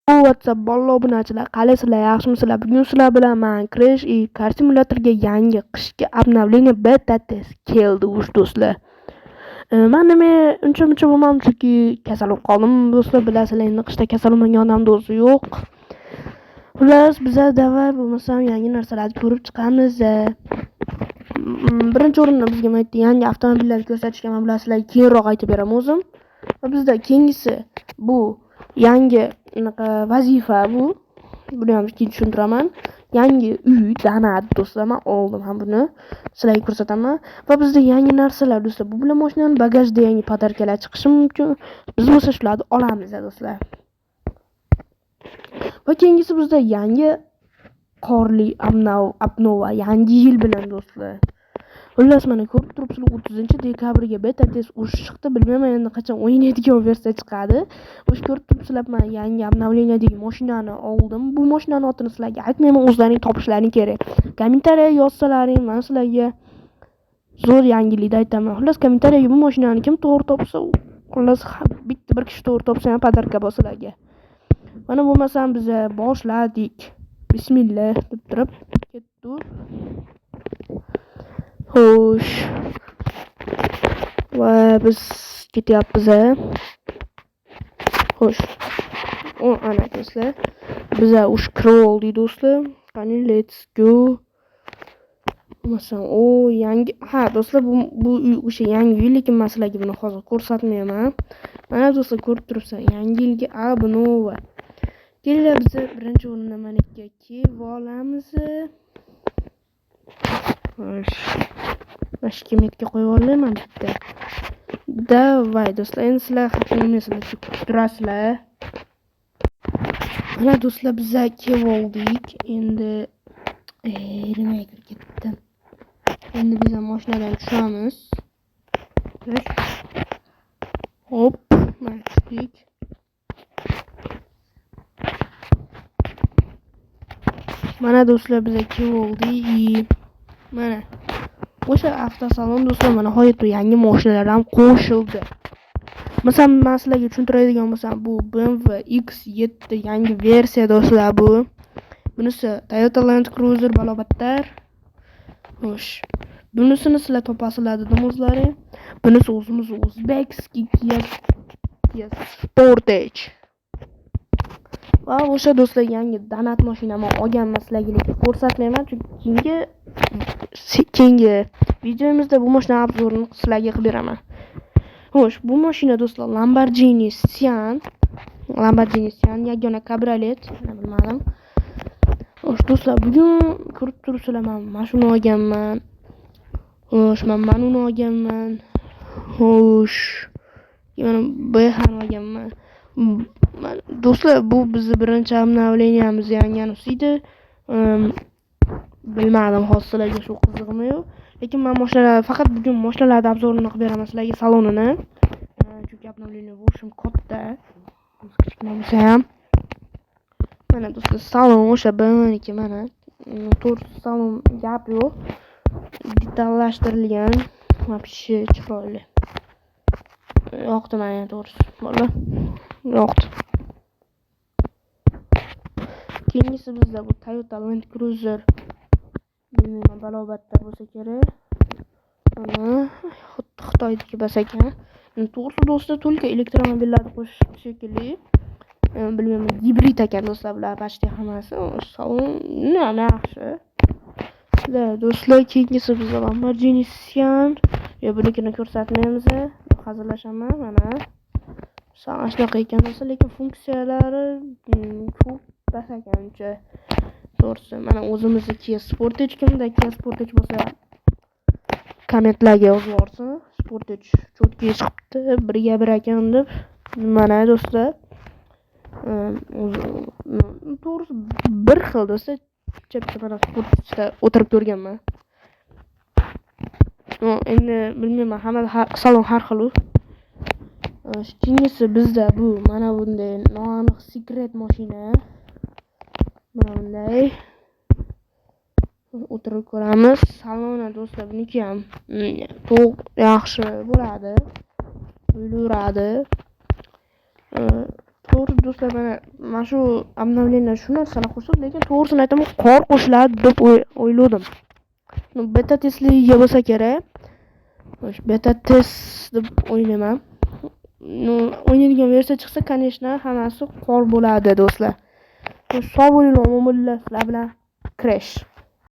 WhatsApp bolalar, obunachilar, qalaysizlar, yaxshimisizlar? Bugun sizlar bilan man Crash и Car Simulatorga yangi qishki обновление beta test keldi ush, do'stlar. Man nima uncha muncha bo'lmadim, chunki kasal bo'lib qoldim, do'stlar. Bilasizlar, endi qishda kasal bo'lmagan odamni o'zi yo'q. Xullas, biza давай bo'lmasam yangi narsalarni ko'rib chiqamiz. Birinchi o'rinda bizga mana yerda yangi avtomobillarni ko'rsatishgan, man bularni sizlarga keyinroq aytib beraman o'zim. Va bizda keyingisi bu yangi unaqa vazifa bu. Buni ham keyin tushuntiraman. Yangi uy donat, do'stlar, man oldim ham, buni sizlarga ko'rsataman. Va bizda yangi narsalar, do'stlar. Bu bilan mashinani bagajida yangi подарка lar chiqishi mumkin. Biz bo'lsa shularni olamiz, do'stlar. Va keyingisi bizda yangi qorli обнова, yangi yil bilan, do'stlar. Xullas, mana ko'rib turibsizlar, 30-dekabrga beta test urush chiqdi. Bilmayman endi qachon o'ynaydigan versiya chiqadi. O'sha ko'rib turibsizlar, man yangi обновление dagi mashinani oldim. Bu mashinani otini sizlarga aytmayman, o'zlaring topishlaring kerak. Kommentariya yozsalaring, man sizlarga zo'r yangilikni aytaman. Xullas, kommentariyaga bu mashinani kim to'g'ri topsa, xullas, bitta bir kishi to'g'ri topsa ham подарка bor sizlarga. Mana bo'lmasam biza boshladik. Bismillah deb turib ketdik. Xo'sh. Va biz ketyapmiz. Xo'sh. O, ana do'stlar. Biza ush kirib oldik, do'stlar. Qani, let's go. Masalan, o yangi, ha, do'stlar, bu uy o'sha yangi uy, lekin men sizlarga buni hozir ko'rsatmayman. Mana do'stlar, ko'rib turibsan, yangi yilgi обнова. Kelinglar, biza birinchi o'rinda mana yerga kelib olamiz. Xo'sh. Mana shu yerga qo'yib olayman bitta. Давай, do'stlar, endi sizlar xafa bo'lmaysizlar, kutib turasizlar. Mana do'stlar, biza kelib oldik. Endi nimaga kirib ketdim? Endi biz ham mashinadan tushamiz. Hop, mana tushdik. Mana do'stlar, biza kelib oldik. Mana o'sha avtosalon, do'stlar, mana nihoyat yangi mashinalar ham qo'shildi. Masalan, men sizlarga tushuntiradigan bo'lsam, bu BMW X7 yangi versiya, do'stlar, bu. Bunisi Toyota Land Cruiser balobattar. Xo'sh. Bunisini sizlar topasizlar dedim o'zlari. Bunisi o'zimiz узбекский Kia Sportage. Va o'sha do'stlar, yangi donat mashinamni olganman, sizlarga lekin ko'rsatmayman, chunki keyingi videomizda bu mashina обзор ini sizlarga qilib beraman. Xo'sh, bu mashina, do'stlar, Lamborghini Sian. Lamborghini Sian yagona kabriolet, bilmadim. Xo'sh, do'stlar, bugun ko'rib turibsizlar, men mana shuni olganman. Xo'sh, men mana uni olganman. Xo'sh, mana BHni olganman. Do'stlar, bu bizni birinchi обновление miz yangi edi. Bilmadim hozir sizlarga shu qiziqmi yo'q. Lekin men mashinalar faqat bugun mashinalarni обзор ini qilib beraman sizlarga, salonini. Chunki обновление в katta. Kichkina bo'lsa ham. Mana do'stlar, salon o'sha BMWniki mana. To'g'risi, salon gap yo'q. Detallashtirilgan. Вообще chiroyli. Yoqdi menga to'g'risi. Bola. Yoqdi. Keyingisi bizda bu Toyota Land Cruiser. Bilmayman, balobattar bo'lsa kerak. Mana xuddi Xitoyniki bas ekan. To'g'risi, do'stlar, только elektromobillarni qo'shishibdi shekilli. Bilmayman, gibrid ekan, do'stlar, bular почти hammasi. Salon yaxshi. Do'stlar, keyingisi bizda Lamborghini Sian. Yo, bunikini ko'rsatmaymiz. Hazillashaman, mana. Mana shunaqa ekan, do'stlar, lekin funksiyalari ko'p bas ekan uncha. To'g'risi, mana o'zimizni Kia Sportage, kimda Kia Sportage bo'lsa, kommentlarga yozib yuborsin. Sportage чётко chiqibdi, birga bir ekan deb. Mana do'stlar. To'g'risi, bir xil, do'stlar. Bitta mana Sportageda o'tirib ko'rganman. Endi bilmayman, hamma salon har xil u. Keyingisi bizda bu mana bunday noaniq секрет mashina. Mana bunday o'tirib ko'ramiz. Saloni, do'stlar, buniki ham to'q, yaxshi bo'ladi. Bo'laveradi. To'g'ri, do'stlar, mana shu обновление shu narsalar qo'shildi, lekin to'g'risini aytaman, qor qo'shiladi deb o'ylovdim. Beta testligiga bo'lsa kerak. Beta test deb o'ylayman. Ну, o'ynaydigan versiya chiqsa, конечно, hammasi qor bo'ladi, do'stlar. Sog' bo'linglar, omon bo'linglar. Sizlar bilan Crash.